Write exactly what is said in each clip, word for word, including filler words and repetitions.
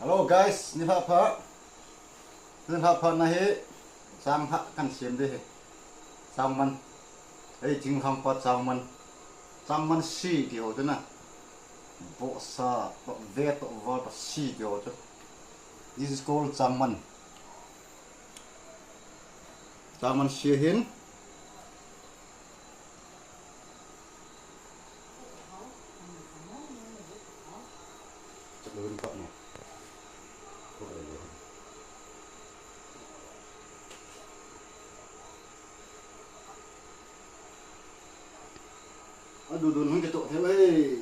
Hello guys, nilhah pha. Nilhah pha nahi. Chang ha kan sem de he. Changman. Ei, thinglhang pa changman. Changman si ti ho chu na. Bosa, to ve to val to si ti ho chu. This is called changman. Changman si hin. Adudun hung kitoh thei ve.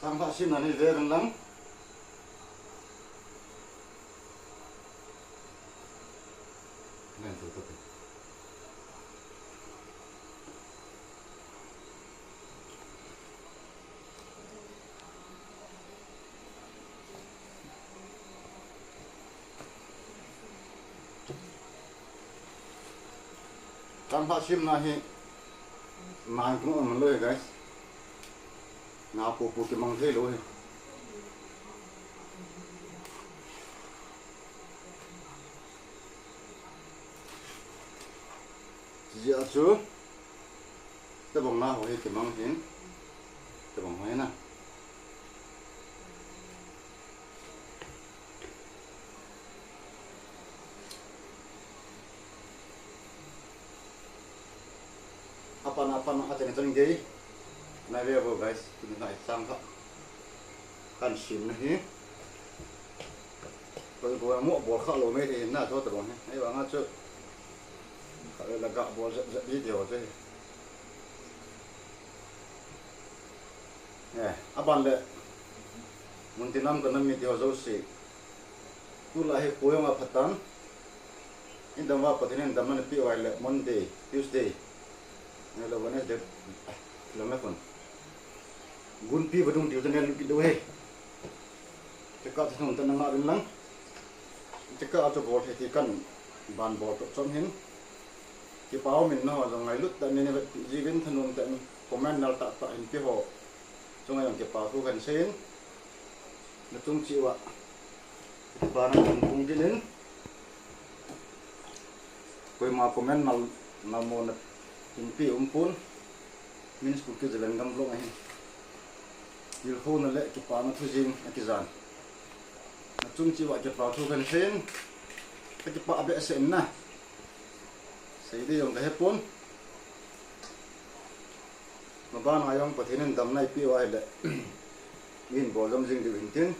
Sang pha sim na ni ve kan lang. Ngan tu tu. Chang pha sim na hi, man kung on lo hi, guys. Na po po kimang thei lo hi. Jia chu. Tabang na ho hi kimang hin. Tabang ho hi na. Apan, apan, aten, aten gei. Na ve vo, guys. Tuni na isang ka. Kan sim na hi. Koi ko mo bol kha lo me hi na to tabang hi. Ei, vang a chu. Kha le la ga bol zep, zep video chu. Eh, aban le. Mun tin lam ka nam mi ti ho jouse. Tulai hi koi jong apha tan. Indam uva Pathen in damna napeh uva ahile Monday, Tuesday. Ahile Wednesday. Lam le kon. Gunpi vadung diu te ne lupi do he. Cheka te thong ta na nga rin lang. Cheka a chu bol thei ti kan ban bol to chom hin. Kipa umin na ho jong ngailut tah in nei vetpi jiuvin thanom tah in comment nal tah tah hin pe ho. Chunga jong kipa thu kan seiyin. Na chung cheh uva. Kipa na kan pung din in. Koima comment nal, nal mo na hin pe um pon. Min School Kijalan Gam Vlog ahin. Tilkhouna le kipana thu jing a kijan. Na chung cheh uva kipa thu kan seiyin. Ka kipa behseh in na. Sei ding jong ka he pon. Maban a jong Pathen in damna eipeh uva ahile. Min bol jom jing diu hin tin.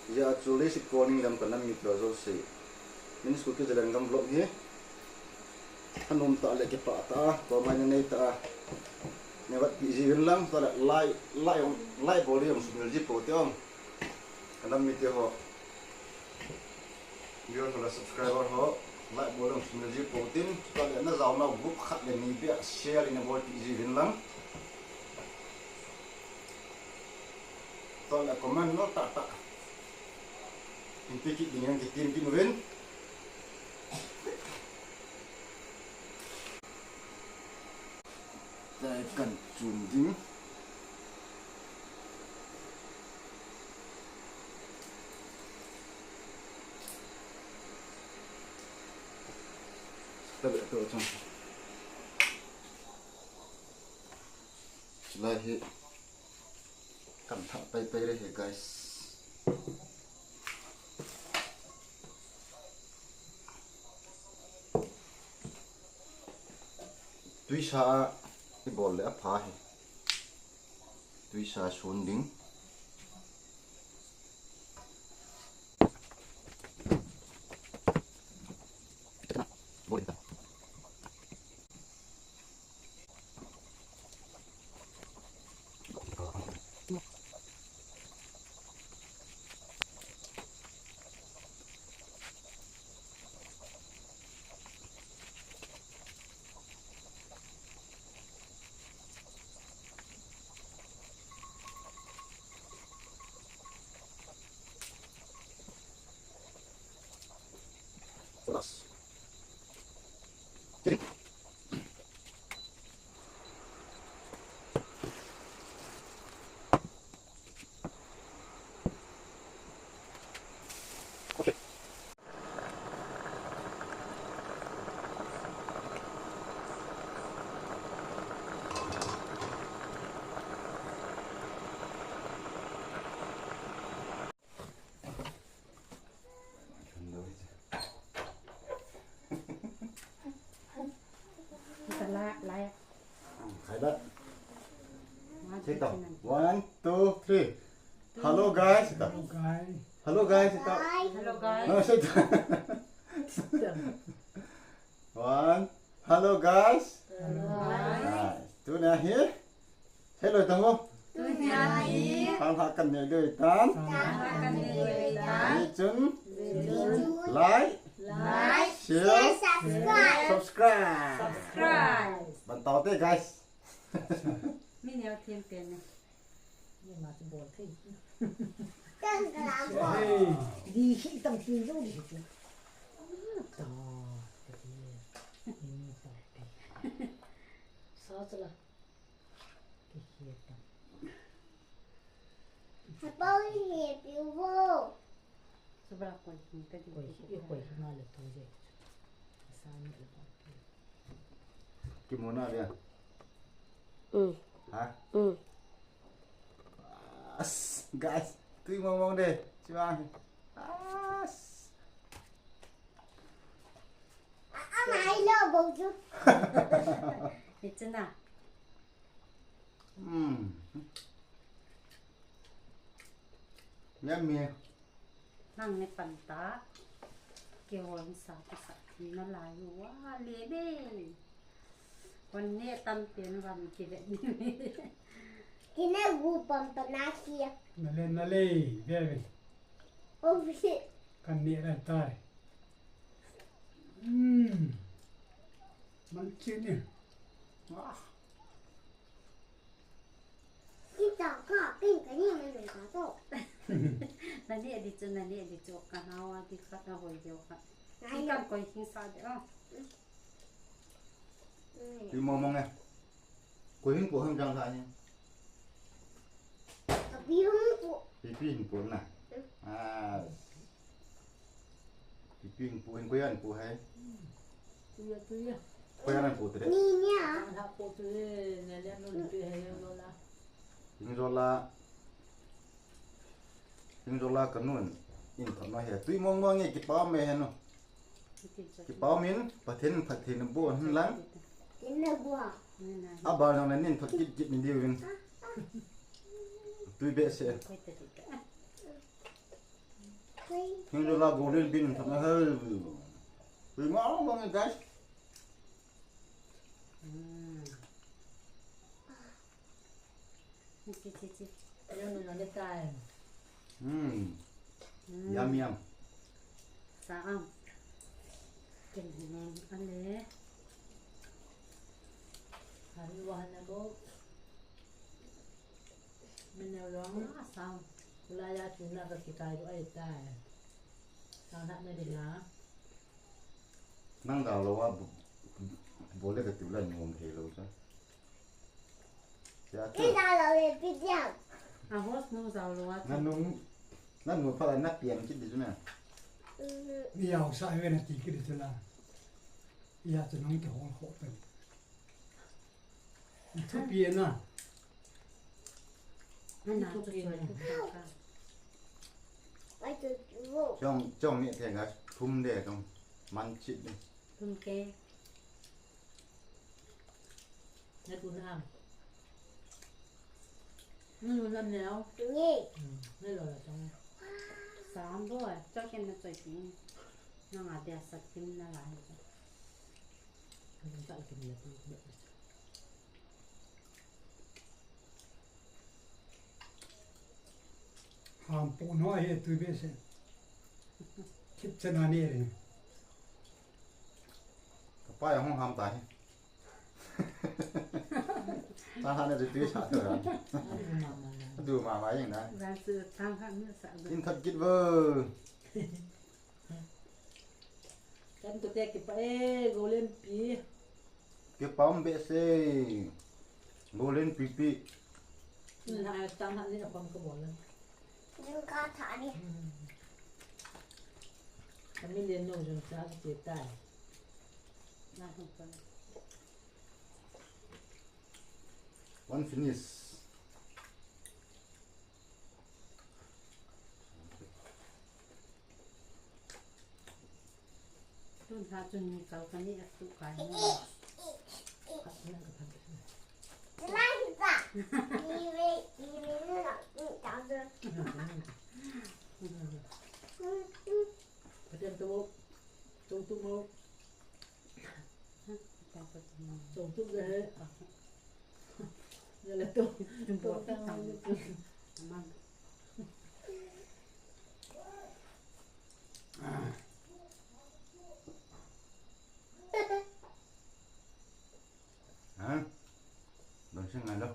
Hijeh a chu leiset konin lam ka nam mi te ho jouse. Min School Kijalan Gam Vlog hi. Thanom tah le kipah tah a, koima nei tah a. Nei vetpi jiuvin lang, tah le like, like, like bol ding jong sumil ji pou te ong. Ka nam mi te ho. Viewer ho le subscriber ho. Like bol ding jong sumil ji pou tin. Tah le na jao nau group khat le ni beh share in na bolpi jiuvin lang. Tah le comment nal tah tah. Hin pe kit ding jong kitem kit uvin. Tah kan chun ding. Tah le to chun. Chulai hi. Kan thah pai pai re he, guys. Tuisa a i bol le apha he. Tuisa sun ding. One, two, three. Hello guys. Hello guys. Hello guys. Hello guys. No, sit down. One. Hello guys. Hello guys. Tuna hi. Hello, tamo. Tuna hi. Sang ha kan ne doi tan. Sang ha kan ne doi tan. Ni chun. Ni chun. Like. Like. Share. Share. Subscribe. Subscribe. Subscribe. Ban tao te, guys. Mi neo thim pen ne. Ni ma chu bol thei. Kan ka la bol. Hey. Di hi tam tin zo di chu. Ta, ta di. Ni ta. Sa chu la. Ki hi ta. Sa pau hi pi wo. Sa bra koi hi ta di. Koi hi, koi hi ma le tu je. Sa ni le pa. Kimona dia. Mm. Ha? Mm. As, guys, tui mong mong de. Chuang. As. Ama ilo bong chu. Ni chuna. Mm. Yummy. Nang ne pan ta. Keiho in sa kisa na lai u a le be. Kon ne tam pen van ki ve ni. Ki ne gu pam pa na ki. Na le, na le, ve ve. O ve. Kan ne ran tai. Mm. Man chi ni. Ah. Kita ka, pin ka ni man ka to. Na ni di chu, na ni di chu, ka hao a di khat a hoi deu khat. Ki kam koi hing sa de o. Pi mong mong e. Koi hing pu ham jang sa ni. Ka pi hing pu. Pi pi hing pu na. Ah. Pi pi hing pu, hing koi an pu hai. Tuya, tuya. Koi an pu te. Ni nia. An ha pu tu he, ne le nun tu he, yo la. Hing zo la. Hing zo la ka nun. In thot no he. Tui mong mong e, kipah me he no. Kipah min, Pathen, Pathen bu han lang. Tin na bu a. A ba jong le nin thot kit kit ni diu vin. Tui be se. Hing zo la golden bean thot na hel. Ui ma ma guys. Mm. Chi, chi, chi. Yum, yum. Sa am. Ken ne ale. Hari wa na bo. Min na long. Ah, sa. Kula ya chu na ka kitai ru ai tai. Sa na ne de na. Nang dau lou a bu-, bol le ka tiu la nom thei lou cha. Tia tu. Ki dau lou le pi diam. A hos nu dau lou a. Na nung, na nu pha la na pian kit di chu na. Ni au sa ve na ti kit di chu la. Ya chu nang te hol ho pen. Thupi na. Ana thupi na. Chong, chong ni te ga thum de chong man chit ni. Thum ke. Na tu na am. Na tu na neo. Ni. Hmm, na lo la chong. Sam bo, cho ken na choi pi. Na nga dia sa kim na la. Ham pu no he tu be se. Kip chana ni re. Ka pa ya hung ham ta he. Ta ha ne tu sa tu. Du ma ma yin na. Ran su tang ha ne sa. In thot kit bo. Kan to te kipa e, Golden Pi. Kipa um behseh. Golden Pi pi. Na ai tang ha ni na pam ka bol. Jing ka tha ni. Hmm. Kami le no jong cha ki tai. Na hung pa. One finish. Tun tha chun mi kal kani a tu kai mo. Khat na ka phan. Lai hi ta. Ni ve, ni ve na na ta de. Paten tu, tu tu mo. Tu tu de. Jale tu, tu ta. Ha? Dong sing alo.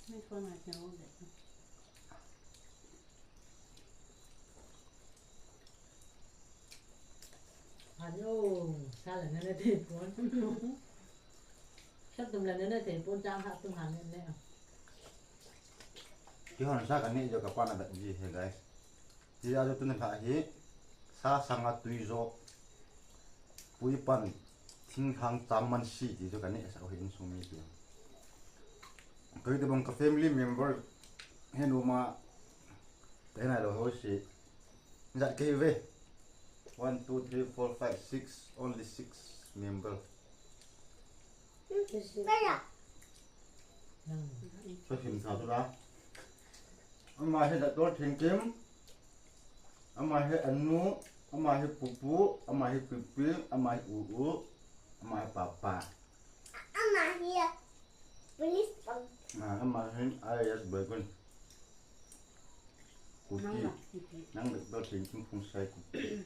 Ni ko na ke o de. Alo, sa la na na te pon. Sa tum la na na te pon chang ha tum ha ne ne. Kihon sa ka ne jo ka pa na da ji he guys. Ti a jo tun tha hi sa sanga tui jo. Pui pan thing thang cham man si ti jo ka ne sa o hi insung mi ti. Koi te bang ka family member he nu ma te na lo ho si. Jat ke ve. One, two, three, four, five, six, only six member. Sa him sa tu la. Ama hi Doctor Thingkim. Ama hi anu. Ama hi pupu. Ama hi pipi. Ama hi u u. Ama hi papa. Ama hi police pang. Ah, ama hi I A S boy kun. Kuki. Nang Doctor Thingkim Phungsai Kuki.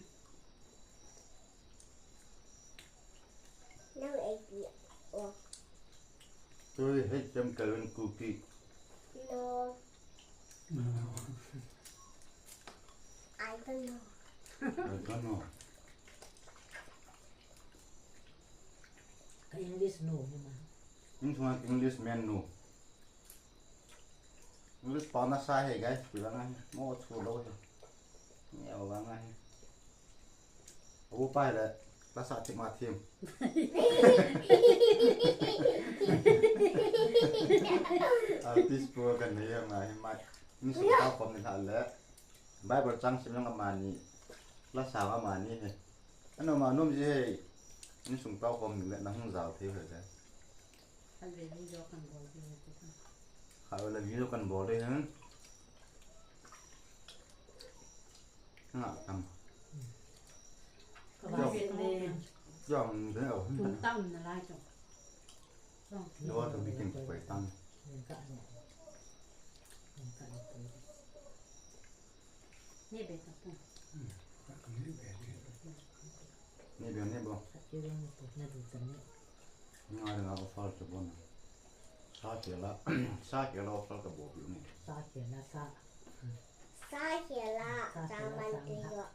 Nang A P O. Tôi hết trăm cờ lên Kuki. No. I don't know. I don't know. Ka English no ni ma. English, English man no. English pa na sa he guys, pi vang ahi. Mo chu lo he. Ni o vang ahi. Abu pai le, la sa thim a thim. Artist pu kan nei ma hi mai. Ni su ta kom ni la le. Bible chang sim jong amani. La sa amani he. Ano ma nom ji he. Ni sung ta kom ni le na hung jao thei he le. Khat le video kan bol ding. Khat le video kan bol ding. Nga tam. Ka ba se ne. Jong de o. Tum tam na lai jong. Jong. Lo to mi kin ko tam. Ka ne. Ka ne. Ni be ta pu. Ni be ni bo. Sa ke ni pu na du ta ni. Nga le nga offer te bon. Sa ke la, sa ke la offer ka bo pi ni. Sa ke la sa. Sa ke la, sa man ke yo.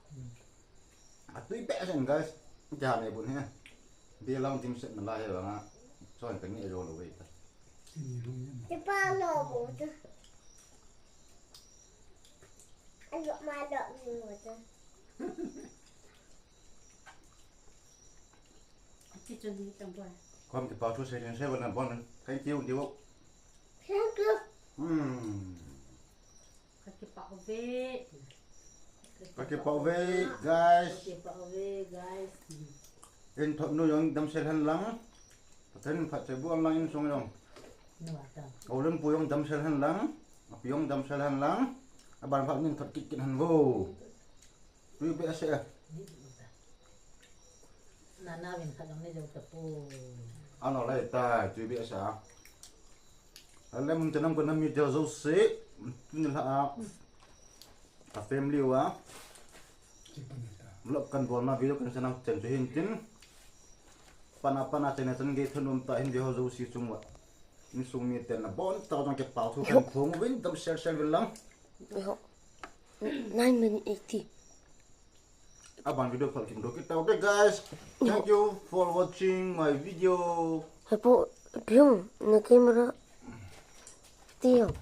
Atui pe sen guys. Ke ha me bun he. Be lang dim set na la he la nga. Chon ka ni jo lo ve ta. Te pa lo bo tu. Alo ma lo ni mo tu. Ti chun ni tang bo. Kom kipa thu sei ding sei bon na bon. Thank you, Diu. Thank you. Hmm. Ka kipah ve. Ka kipah ve, guys. Ka kipah ve, guys. In thot nu jong damsel hen lang. Pathen phatchoi boh hen lang insung jong. Nu ata. Golden pu jong damsel hen lang. Api jong damsel hen lang. Aban phat nin thot kit kit hen vo. Tui behseh. Nana vin khat jong nei jou tapoi. Ano lai ta, tui behseh a. Ale mun tenam ko na mi tel jouse. Tuni la a. Ka family uva. Vlog kan bol na video kan sana chen chu hin tin. Pana pana chen chen ge thanom ta hin ve ho jouse chung uva. Insung mi ten na bon ta jong kipah thu kan phong uvin damsel sel uvin lang. Ni ho. Nine minute eighty. Aban video khol kin do kit tau te guys. Thank you for watching my video. Hepu, piung na camera. Tiang.